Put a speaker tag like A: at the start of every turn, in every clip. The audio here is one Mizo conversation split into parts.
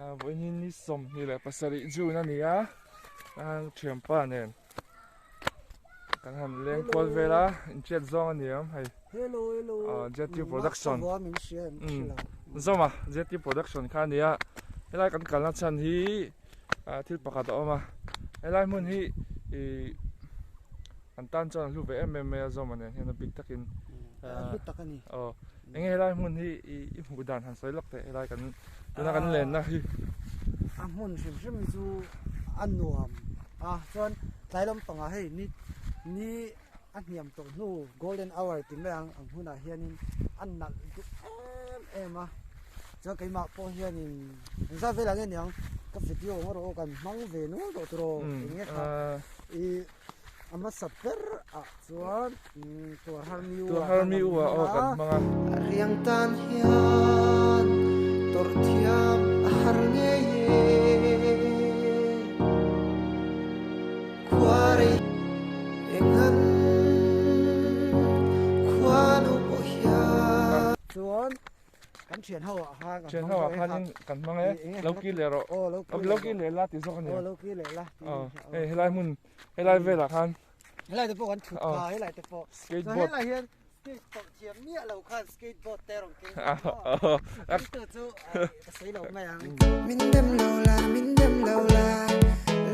A: Vawiin ni 27 June a ni a, thianpa nen kan han leng kual vel a, inhriat zawng a ni ang hei.
B: Hello hello.
A: JT Production. Zawma JT Production kha a ni a, helai kan kalna chhan hi thil pakhat a awm a, helai hmun hi ih an tan chuan a hlu ve em em mai a Zawma nen hian a bik takin.
B: A hlu tak a ni.
A: Aw. Enge helai hmun hi i hmuh dan han sawi lawk teh helai kan tuna kan lenna hi.
B: A hmun hrim hrim hi chu a nuam a chuan tlai lampangah hei ni ni a hniam tawh hnu golden hour ti mai ang ang hunah hianin a nalh duh em em a chuan keimah pawh hianin engzat velah nge niang ka video ang erawh kan hmang ve nual tawh tawh eng nge kha i A hmasa ber ah chuan Tuarhar mi u
A: ah kan hmang a.
C: A riang tan hian tawrh thiam a har ngei e. Khua rei enghan khua nu pawh hian.
B: Chuan kan thian ho ah khan
A: kan hmang e. Thian ho ah khan kan hmang e. Lo kir leh rawh. Lo kir leh la ti zawk a ni.
B: Aw lo kir leh la.
A: Aw hei helai hmun helai velah khan.
B: Helai te pawh kan thut kha helai te pawh.
A: Skateboard.
B: Helai hian skate tawrh thiam miah lo khan skateboard te rawn keng a. Chu chu ka sawi lo mai ang.
C: Min dem lo la min dem lo la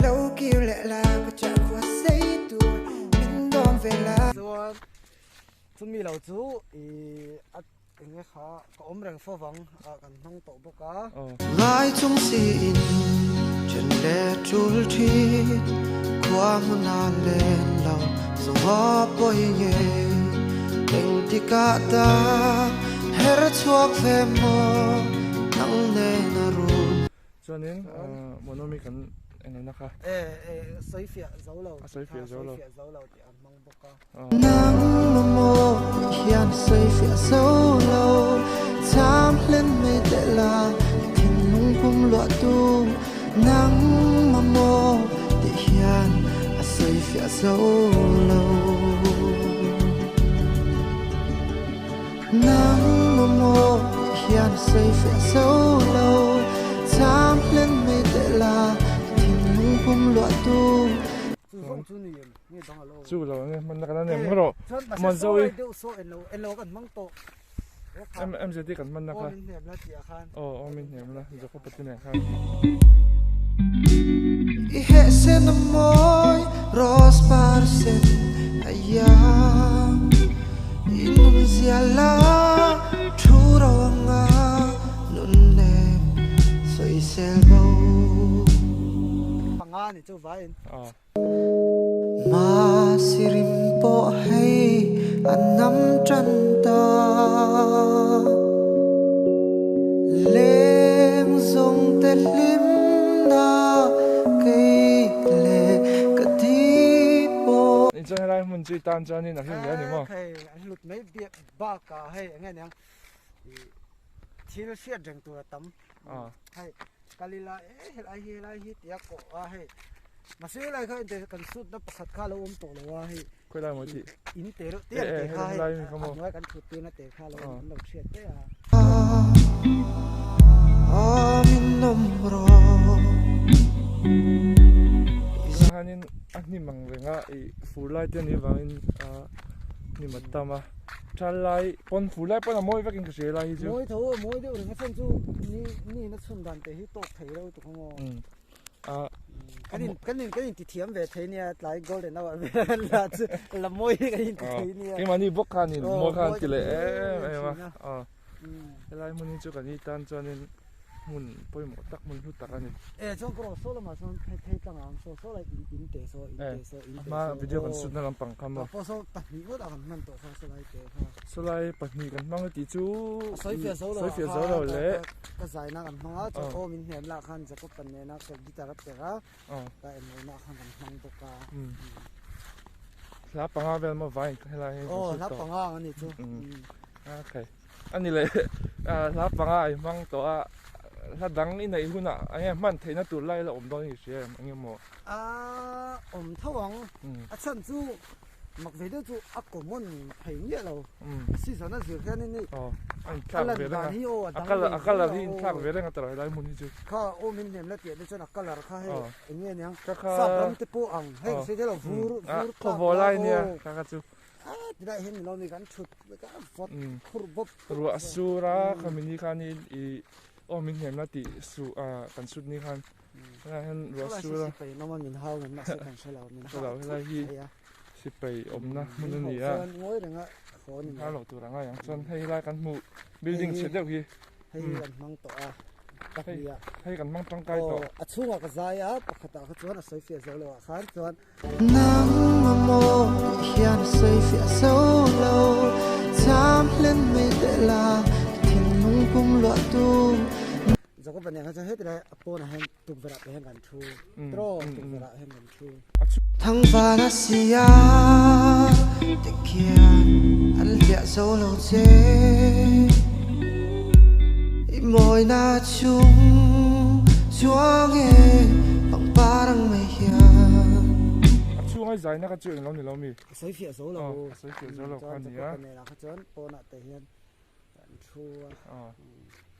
C: lo kir leh la ka chah khua sei tur min dawm ve la.
B: Chuan chumi lo chu i a Enge kha ka awm reng fo vang ah kan hmang tawh bawk a.
C: Ngai chung siin then leh tul thin khua hmun a len lo zawng pawi nge engtikah tak her chhuak ve maw nang nen a run.
A: Chuanin Monomi kan englo na kha.
B: E e sawi fiah zo lo.
A: A sawi fiah zo lo.
B: Sawi fiah zo lo tih an hmang bawk.
C: Nang maw tih hian sawi fiah zo lo Cham hlen mai teh la i thinlung pum luah tu Nang maw tih hian a sawi fiah zo lo Nang maw tih hian a sawi fiah zo lo Cham hlen mai teh la i thinlung pum luah tu
B: Chu zawng chu ni em?
A: Chu lo nge hman na kan nem rawh man zo i MZT kan hman na kha aw aw min hnem la Jacob pati nen khan
C: I heh sen a mawi rose par sen a iang I nun zia la thu ro anga nun nem sawisel bo.
B: Panga ni chu vaiin.
C: Masirim pawh hei an nam tan ta. Leng zawng te hlimna kei leh ka ti pawh.
A: Ni chuan helai hmun chu i tan chuanin a hlim hle a ni maw?
B: Hei an hlut mai biak bakah hei enge niang thil hriat reng tur a tam. Hei kal ila e helai hi helai hi tia kawh a hei mahse helai kha inte kan sut na pakhat kha lo awm tawh lo a hei
A: khawi lai maw tih
B: in te reuh te ang te kha hei a hnuai kan thut tirna te kha lo an lo hriat daih a.
A: Hanin a hnim ang reng a ih fur lai te anih vangin hnim a tam a Thal lai pawn fur lai pawn a mawi vekin ka hria lai hi chu.
B: Mawi tho a mawi deuh reng a chhan chu ni ni na chhun dan te hi tawk thei reuh tuk ang aw. Kan in kan in kan in ti thiam ve thei nia tlai golden hour vel an la chu la mawi hi kan in ti thei nia.
A: Keimahni bawk khan in mawi khan an ti leh em em a. Helai hmun hi chu kan tan chuanin hmun pawimawh tak hmun hlu tak a ni.
B: E chuan ka rawh saw lamah chuan phei phei tlang ang saw saw lai in in te saw in te saw in te
A: saw. A hma video kan shoot na lampang kha maw.
B: Pawh saw pahnih ngawt a kan hman tawh kha saw lai te kha.
A: Saw lai pahnih kan hmang a tih chu
B: sawi fiah zo lo
A: sawi fiah zo lo leh
B: ka zai na kan hmang a chuan aw min hnem lah khan Jacob pan nena ka guitar a perh a ka enlo na khan kan hmang bawk a.
A: Hla panga vel maw vai helai hi.
B: Aw hla panga ang a ni chu.
A: Okay. A ni leh hla panga a hmang tawh a, hla dang i neih hunah eng nge hman theihna tur lai la awm dawn i hria em eng emaw?
B: A awm tho ang, a chhan chu Mak ve deuh chu a common thei miah lo. Season a zir hian in a lan dan hi aw a dang ve
A: a colour hi inthlak ve reng a tawrh helai hmun hi chu.
B: Kha aw min hnem la tih ah te chuan a colour kha hei eng nge niang sap ram te pawh ang hei ka sawi thei lo vur vur tlak lai
A: nia kha kha chu.
B: A tilai hian ni lo mi kan thut ka vawt khur bawp.
A: Ruah sur a khami ni khan in i aw min hnem la tih suh a kan sut ni khan helai hian ruah sur a.
B: Sipai nawm a min hau ngam mahse kan hre lo min
A: hau helai hi sipai awmna hmun a ni a hau loh tur a ngai ang chuan hei helai kan hmuh building chhe deuh hi
B: hei kan hmang tawh a
A: hei kan hmang tangkai tawh
B: a chhungah ka zai a pakhatah kha chuan a sawi fiah zo lo ah khan chuan
C: Nang maw tih hian a sawi fiah zo lo Cham hlen mai teh la ka thinlung pum luah tu.
B: Jacob a nen kha chuan heti lai a pawnah hian tukverh ah te hian kan thu tiraw tukverh ah hian kan thu.
C: Thangvan a si a te khian an hliah zo lo che I mawina chung chuang e pangpar ang mai hian.
A: A chhunga i zaina kha chu englo ni lo mi?
B: A sawi fiah zo lo.
A: A sawi fiah zo lo kha a nia.
B: Chuan Jacob-a kha chuan pawnah te hian kan thu a.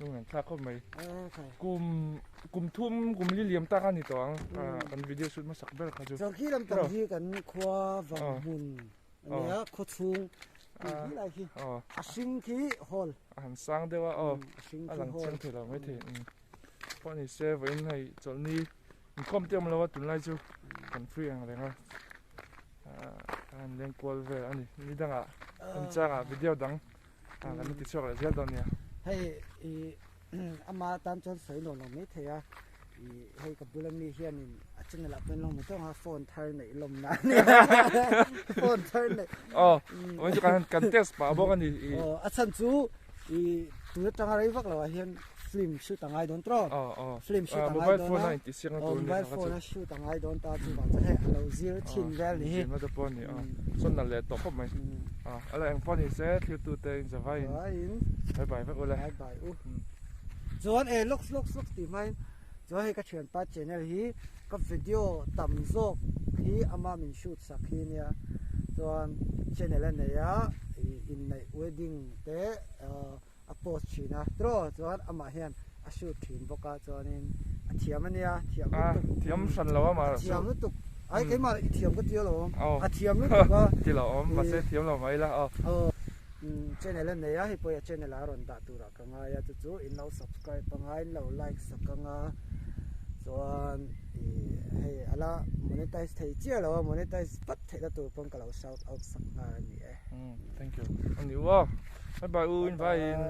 A: Lung an thlak khawp mai. Kum kum thum kum li liam tak a ni tawh ang kan video shoot hmasak ber kha chu.
B: Chuan khi lampang hi kan khua vang hmun a nia khaw chhung tih hi lai khi a hring khi hall.
A: A han sang deuh a aw a lang chiang thei lo maithei. Pawh ni se vawiin hei chawlhni inkhawm te awm lo a tunlai chu kan free ang reng a kan han leng kual vel a ni. Ni dangah remchangah video dang Ah, kan ti chhuak leh zel dawn nia.
B: Hei i ama tan chuan sawi nuam lo mai thei a, i hei ka bula mi hianin a channel ah pawhin lo hmu tawng a, phone thar neih lawm na a nia. Phone thar neih.
A: Aw, awm chu kan kan test pah bawk a ni.
B: Aw, a chhan chu i tun atanga rei vak lo ah hian film shoot a ngai dawn tawh.
A: Aw, aw.
B: Film shoot a ngai dawn a.
A: Mobile phone a intihsiakna tur a ni.
B: Mobile phone a shoot a ngai dawn ta chuvang chuan hei a lo zir thin vel ni hi.
A: Zirna te pawh a ni a, sawn nalh leh tawh khawp mai. A la eng pawh ni se thlirtute in zavai in bye bye vek ule.
B: Bye bye u. Chuan e looks looks looks tih hmain chuan hei ka thianpa channel hi ka video tam zawk hi ama min shoot sak hi nia chuan channel a nei a inneih wedding te a post thin a tiraw chuan amah hian a shoot thin bawk a chuanin a thiam a nia thiam lutuk
A: thiam hran lo a mah
B: a thiam lutuk ai keimah i thiam ka ti alawm a thiam lutuk a
A: ti lo awm mahse thiam lo mai la aw
B: channel a nei a hei pawh hi a channel ah a rawn dah turah ka ngai a chu chu in lo subscribe anga in lo like sak anga chuan ih hei ala monetize thei chiah lo a monetize vat theihna tur pawn ka lo shout out sak nghal a ni e
A: thank you a ni u aw. Bye bye u in vai in.